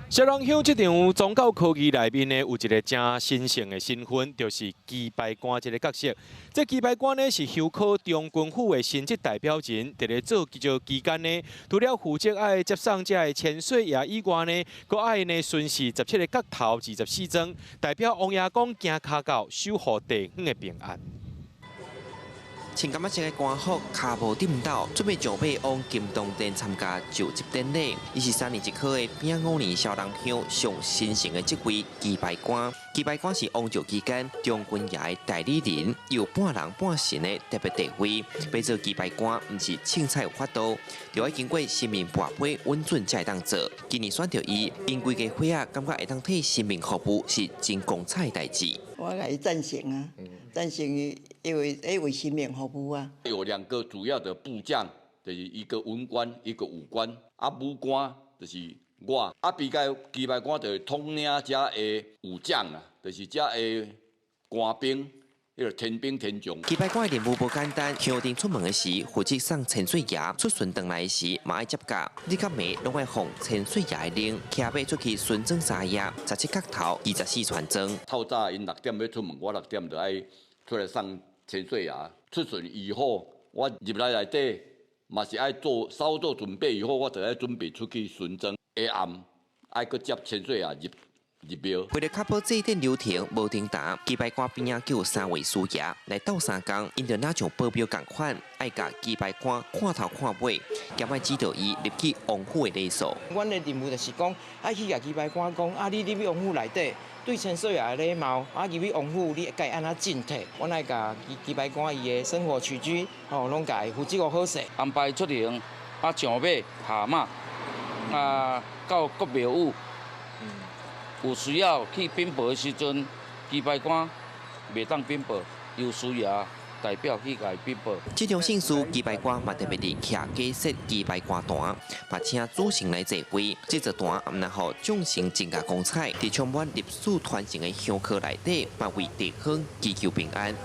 小人鄉這場宗教科儀內面呢，有一个誠神聖的身份，就是乩牌官這个角色。這乩牌官呢是香火將軍府的神職代表人，佇咧做祭祖期間呢，除了負責愛接送這个千歲爺以外呢，閣愛呢巡視17个角頭24莊，代表王爺公行跤到守護地方的平安。穿柑仔色的官服，跤步顛倒，準備上馬往金堂殿參加就職典禮。伊是三年一考的丙午年蕭人鄉上神聖的職位乩牌官。乩牌官是王朝期間將軍爺的代理人，有半人半神的特別地位。欲做乩牌官，毋是凊彩有法度，著愛經過神明跋批允准才會當做。今年選著伊，𪜶規家伙仔感覺會當替神明服務，是真光彩的代誌。我共伊贊成啊，贊成伊，因為愛為神明服務啊。有兩個主要的部將，就是一個文官，一個武官。啊，武官就是我，啊，比較乩牌官就是統領遮的武將啊，就是遮的官兵，彼个天兵天將。乩牌官的任務無簡單，鄉鎮出門的時負責送千歲爺，出巡轉來時嘛愛接駕，日甲暝攏愛奉千歲爺的令，騎馬出去巡莊三夜，17角頭，24村莊。透早𪜶6點欲出門，我6點就愛出來送千歲爺。出巡以後，我入來內底嘛是愛做稍做準備，以後我就愛準備出去巡莊。下暗愛閣接千歲爺入入廟。為了確保祭典流程無停頓，乩牌官邊仔叫三位師爺來鬥相共，𪜶就若像保鏢仝款，愛共乩牌官看頭看尾，兼愛指導伊入去王府的禮數。阮的任務就是講，愛去共乩牌官講，啊，你入去王府內底，對千歲爺的禮貌，啊，入去王府你該按怎進退，阮愛共乩牌官伊的生活起居，吼，攏共伊負責好勢。安排出行，啊，上馬下馬，啊，到各廟宇。有需要去稟報的時陣，乩牌官袂當稟報，由師爺代表去共伊稟報。這場盛事，乩牌官嘛特別佇徛家設乩牌官壇，嘛請主神來坐位。這座壇毋但予眾神增加光彩，佇充滿歷史傳承的香火內底，嘛為地方祈求平安。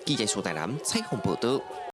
記者蘇大南採訪報導。